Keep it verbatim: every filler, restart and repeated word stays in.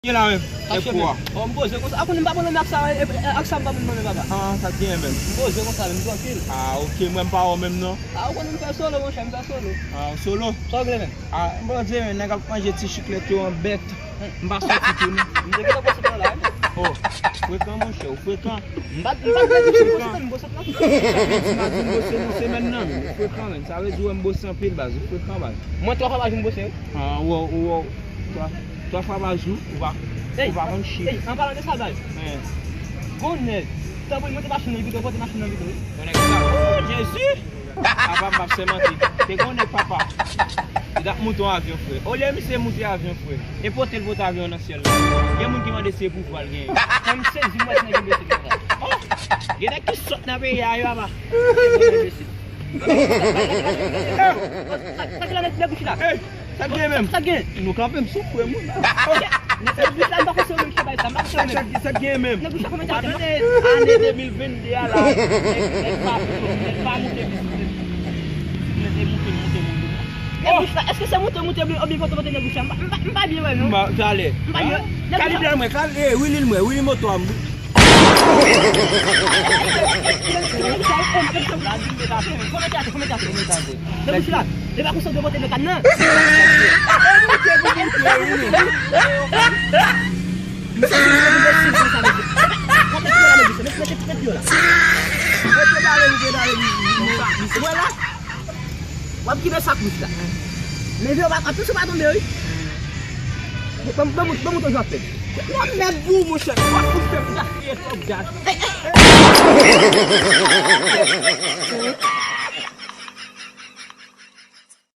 Gen la menm. Sa e cheve. Pou a. Oh, m poze konsa. A konnen m pa pran nan men ak sa, e, e, ak sa m pa pran nan men papa. Ah, sa t genyen menm? M poze konsa, menm trankil. Ah, ok, mwen m pa wè w menm non. Ah, ou konnen m fè solo, monchè, m fè solo. Ah, ou solo? Sa w gen menm? Ah, m panse nèg ap manje ti chiklèt yo an bèt. M pa soti tou non. M te gentan pase pran la, wi. Oh, frekan, monchè, ou frekan. M pa, m pa gen di m bose tan, m bose tan. Ou bose nan semèn nan, men ou frekan, men. Sa vle di w wè m bose anpil, baz. Ou frekan, baz. Mwen, twa fwa pa jou m bose, wi. Ah, ou wè, ou wè, twa, twa fwa pa jou, ou pa, ou pa konn chif. Ey, an palan de sa, baz. Gon nèg, tanpri, monte machin nan, li pito, pote machin nan pito, wi. Yon nèg sa, oh, Jezi! Papa m p ap sèmante. Te gen yon nèg papa. Li t ap moute yon avyon, frè. Olye misye moute avyon, frè, e pote l pote avyon nan syèl la, gen moun ki mande si se pouvwa l genyen. Mwen m sezi, m wè ti nèg enbesil konsa. Oh! Gen nèg ki sòt nan peyi a, yo, papa. Enbesil. Sa, sa ki la nèg, nèg bouch la. Hey! Sa k gen menm? Sa k gen? Nou kanpe m sou frè m wi. Nèg bouch la, m pa konn se ou menm ki fè bagay sa, m pa konn se ou menm. Sa k, sa k gen menm? Nèg bouch la, kòman te ane, ane de mil venn de a la, nèg, nèg pa, nèg pa moute bisiklèt. Bisiklèt e moute, moute, moute. Nèg bouch la, èske se moute, moute, oubyen, oubyen pote, pote nèg bouch la? M pa, m pa, m pa byen wè non. M ba, talè. M pa byen wè. Nèg bouch la. Kalib la mwen, kal, eh, wi, li l mwen, wi, li moto a m. Nèg bouch la, e pa konsa w te pote mèt la nan. Misye se yon enbesil konsa, mesye. Mete pye la, mesye. Mete, mete pye la. Mete pye la, mete pye la. Wè la. W ap kite sa kouch la. Leve w pa, attention pa tonbe wi. Ban, ban, ban, ban mouton jwè fè. Yon mèt gou monchè. W ap fout fè m gaspiye twòp gaz.